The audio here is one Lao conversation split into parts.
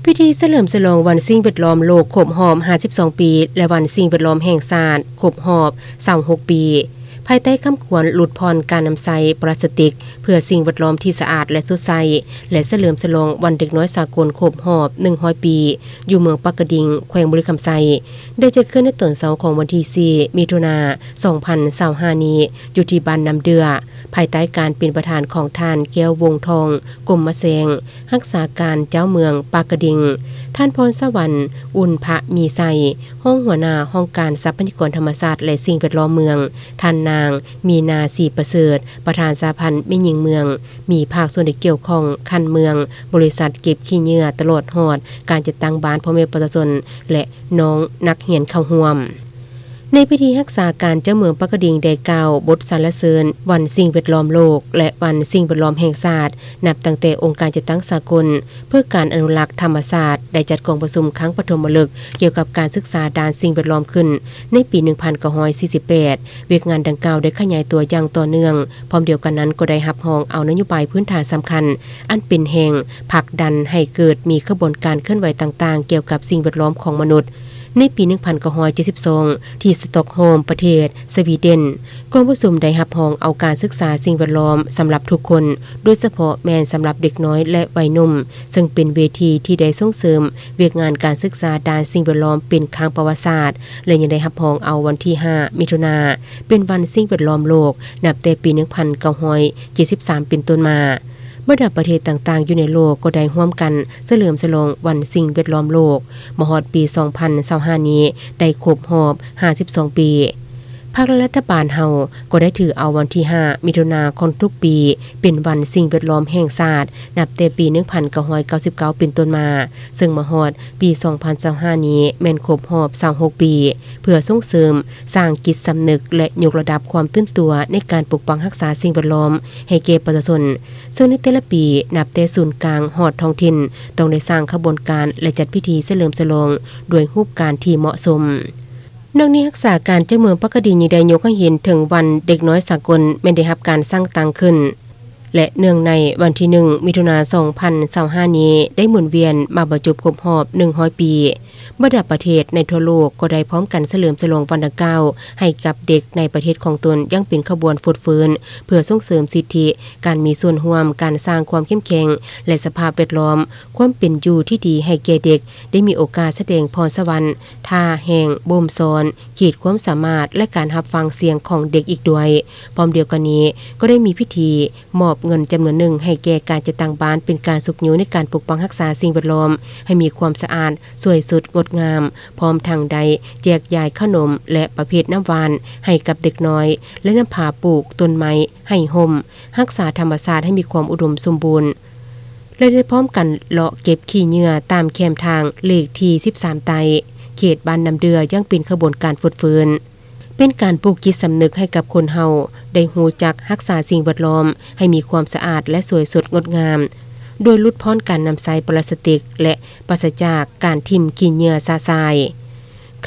ພິທີສະເຫຼີມສະຫຼອງວັນສິ່ງແວດລ້ອມໂລກຄົບຮອບຫ້າສິບສອງປີ ແລະ ວັນສິ່ງແວດລ້ອມແຫ່ງຊາດຄົບຮອບຊາວຫົກປີ ພາຍໃຕ້ຄຳຂວັນຫຼຸດຜ່ອນການນຳໃຊ້ປລາສຕິກ ເພື່ອສິ່ງແວດລ້ອມທີ່ສະອາດ ແລະ ສົດໃສ ແລະ ສະເຫຼີມສະຫຼອງວັນເດັກນ້ອຍສາກົນຄົບຮອບໜຶ່ງຮ້ອຍປີ ຢູ່ເມືອງປາກກະດິງ ແຂວງບໍລິຄຳໄຊ ໄດ້ຈັດຂຶ້ນໃນຕອນເຊົ້າຂອງວັນທີສີ່ ມິຖຸນາ ສອງພັນຊາວຫ້ານີ້ ຢູ່ທີ່ບ້ານນ້ຳເດື່ອ ພາຍໃຕ້ການເປັນປະທານຂອງທ່ານ ແກ້ວ ວົງທອງ ກົມມະແຊງ ຮັກສາການເຈົ້າເມືອງປາກກະດິງ, ທ່ານ ພອນສະຫວັນ ອຸ່ນພະມີໄຊ ຮອງຫົວໜ້າຫ້ອງການຊັບພະຍາກອນທຳມະຊາດ ແລະ ສິ່ງແວດລ້ອມເມືອງ, ທ່ານນາງ ມີນາ ສີປະເສີດ ປະທານສະຫະພັນແມ່ຍິງເມືອງ, ມີພາກສ່ວນທີ່ກ່ຽວຂ້ອງຂັ້ນເມືອງ, ບໍລິສັດເກັບຂີ້ເຫຍື້ອ ຕະຫຼອດຮອດການຈັດຕັ້ງບ້ານ, ພໍ່ແມ່ປະຊາຊົນ ແລະ ນ້ອງນັກຮຽນເຂົ້າຮ່ວມ. ໃນພິທີ ຮັກສາການເຈົ້າເມືອງປາກກະດິງໄດ້ກ່າວບົດສັນລະເສີນວັນສິ່ງແວດລ້ອມໂລກ ແລະ ວັນສິ່ງແວດລ້ອມແຫ່ງຊາດ ນັບຕັ້ງແຕ່ອົງການຈັດຕັ້ງສາກົນເພື່ອການອະນຸລັກທຳມະຊາດ ໄດ້ຈັດກອງປະຊຸມຄັ້ງປະຖົມມະລຶກກ່ຽວກັບການສຶກສາດ້ານສິ່ງແວດລ້ອມຂຶ້ນໃນປີໜຶ່ງພັນເກົ້າຮ້ອຍສີ່ສິບແປດ. ວຽກງານດັ່ງກ່າວໄດ້ຂະຫຍາຍຕົວຢ່າງຕໍ່ເນື່ອງ, ພ້ອມດຽວກັນນັ້ນກໍໄດ້ຮັບຮອງເອົານະໂຍບາຍພື້ນຖານສຳຄັນ ອັນເປັນແຮງຜັກດັນໃຫ້ເກີດມີຂະບວນການເຄື່ອນໄຫວຕ່າງໆ ກ່ຽວກັບສິ່ງແວດລ້ອມຂອງມະນຸດ. ໃນປີໜຶ່ງພັນເກົ້າຮ້ອຍເຈັດສິບສອງ ທີ່ສະຕັອກໂຮມ ປະເທດສະວີເດັນ, ກອງປະຊຸມໄດ້ຮັບຮອງເອົາການສຶກສາສິ່ງແວດລ້ອມສຳລັບທຸກຄົນ, ໂດຍສະເພາະແມ່ນສຳລັບເດັກນ້ອຍ ແລະ ໄວໜຸ່ມ, ເຊິ່ງເປັນເວທີທີ່ໄດ້ສົ່ງເສີມວຽກງານການສຶກສາດ້ານສິ່ງແວດລ້ອມເປັນຄັ້ງປະຫວັດສາດ ແລະ ຍັງໄດ້ຮັບຮອງເອົາວັນທີຫ້າ ມິຖຸນາ ເປັນວັນສິ່ງແວດລ້ອມໂລກ ນັບແຕ່ປີໜຶ່ງພັນເກົ້າຮ້ອຍເຈັດສິບສາມເປັນຕົ້ນມາ. ບັນດາປະເທດຕ່າງໆຢູ່ໃນໂລກກໍໄດ້ຮ່ວມກັນສະເຫຼີມສະຫຼອງວັນສິ່ງແວດລ້ອມໂລກ ມາຮອດປີສອງພັນຊາວຫ້ານີ້ໄດ້ຄົບຮອບຫ້າສິບສອງປີ. ພັກ ແລະ ລັດຖະບານເຮົາກໍໄດ້ຖືເອົາວັນທີຫ້າ ມິຖຸນາຂອງທຸກປີເປັນວັນສິ່ງແວດລ້ອມແຫ່ງຊາດ ນັບແຕ່ປີໜຶ່ງພັນເກົ້າຮ້ອຍເກົ້າສິບເກົ້າເປັນຕົ້ນມາ, ເຊິ່ງມາຮອດປີສອງພັນຊາວຫ້ານີ້ແມ່ນຄົບຮອບຊາວຫົກປີ ເພື່ອສົ່ງເສີມສ້າງຈິດສຳນຶກ ແລະ ຍົກລະດັບຄວາມຕື່ນຕົວໃນການປົກປັກຮັກສາສິ່ງແວດລ້ອມໃຫ້ແກ່ປະຊາຊົນ. ເຊິ່ງໃນແຕ່ລະປີ, ນັບແຕ່ສູນກາງຮອດທ້ອງຖິ່ນ, ຕ້ອງໄດ້ສ້າງຂະບວນການ ແລະ ຈັດພິທີສະເຫຼີມສະຫຼອງດ້ວຍຮູບການທີ່ເໝາະສົມ. ນອກນີ້, ຮັກສາການເຈົ້າເມືອງປາກກະດິງຍັງໄດ້ຍົກໃຫ້ເຫັນເຖິງວັນເດັກນ້ອຍສາກົນແມ່ນໄດ້ຮັບການສ້າງຕັ້ງຂຶ້ນ ແລະ ເນື່ອງໃນວັນທີໜຶ່ງ ມິຖຸນາ ສອງພັນຊາວຫ້ານີ້ ໄດ້ໝູນວຽນມາບັນຈົບຄົບຮອບໜຶ່ງຮ້ອຍປີ. ບັນດາປະເທດໃນທົ່ວໂລກກໍໄດ້ພ້ອມກັນສະເຫຼີມສະຫຼອງວັນດັ່ງກ່າວໃຫ້ກັບເດັກໃນປະເທດຂອງຕົນຢ່າງເປັນຂະບວນຟົດຟື້ນ ເພື່ອສົ່ງເສີມສິດທິ, ການມີສ່ວນຮ່ວມ, ການສ້າງຄວາມເຂັ້ມແຂງ ແລະ ສະພາບແວດລ້ອມ, ຄວາມເປັນຢູ່ທີ່ດີໃຫ້ແກ່ເດັກ, ໄດ້ມີໂອກາດສະແດງພອນສະຫວັນ, ທ່າແຮງບົ່ມຊ້ອນ, ຂີດຄວາມສາມາດ ແລະ ການຮັບຟັງສຽງຂອງເດັກອີກດ້ວຍ. ພ້ອມດຽວກັນນີ້, ກໍໄດ້ມີພິທີ ມອບເງິນຈຳນວນໜຶ່ງໃຫ້ແກ່ການຈັດຕັ້ງບ້ານ ເປັນການຊຸກຍູ້ໃນການປົກປັກຮັກສາສິ່ງແວດລ້ອມໃຫ້ມີຄວາມສະອາດ, ສວຍສົດ, ງົດງາມ, ພ້ອມທັງໄດ້ແຈກຢາຍເຂົ້າໜົມ ແລະ ປະເພດນ້ຳຫວານໃຫ້ກັບເດັກນ້ອຍ ແລະ ນຳພາປູກຕົ້ນໄມ້ໃຫ້ຮົ່ມ, ຮັກສາທຳມະຊາດໃຫ້ມີຄວາມອຸດົມສົມບູນ ແລະ ໄດ້ພ້ອມກັນເລາະເກັບຂີ້ເຫຍື້ອຕາມແຄມທາງເລກທີສິບສາມໃຕ້ ເຂດບ້ານນ້ຳເດື່ອ ຢ່າງເປັນຂະບວນການຟົດຟື້ນ. ເປັນການປູກຈິດສຳນຶກໃຫ້ກັບຄົນເຮົາໄດ້ຮູ້ຈັກຮັກສາສິ່ງແວດລ້ອມໃຫ້ມີຄວາມສະອາດ ແລະ ສວຍສົດງົດງາມ, ໂດຍຫຼຸດຜ່ອນການນຳໃຊ້ປລາສຕິກ ແລະ ປາສະຈາກການຖິ້ມຂີ້ເຫຍື້ອຊະຊາຍ.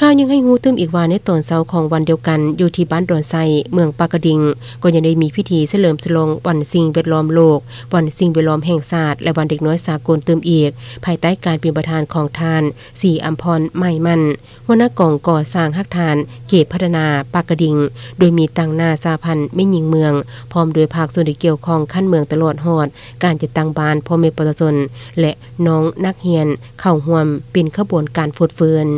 ຂ່າວຍັງໃຫ້ຮູ້ຕື່ມອີກວ່າ ໃນຕອນເຊົ້າຂອງວັນດຽວກັນ ຢູ່ທີ່ບ້ານດອນໄຊ ເມືອງປາກກະດິງ ກໍຍັງໄດ້ມີພິທີສະເຫຼີມສະຫຼອງວັນສິ່ງແວດລ້ອມໂລກ, ວັນສິ່ງແວດລ້ອມແຫ່ງຊາດ ແລະ ວັນເດັກນ້ອຍສາກົນຕື່ມອີກ, ພາຍໃຕ້ການເປັນປະທານຂອງທ່ານ ສີອຳພອນ ໄໝໝັ້ນ ຫົວໜ້າກອງກໍ່ສ້າງຮາກຖານເຂດພັດທະນາປາກກະດິງ, ໂດຍມີຕາງໜ້າສະຫະພັນແມ່ຍິງເມືອງ ພ້ອມດ້ວຍພາກສ່ວນທີ່ກ່ຽວຂ້ອງຂັ້ນເມືອງ ຕະຫຼອດຮອດການຈັດຕັ້ງບ້ານ, ພໍ່ແມ່ປະຊາຊົນ ແລະ ນ້ອງນັກຮຽນເຂົ້າຮ່ວມເປັນຂະບວນການຟົດຟື້ນ.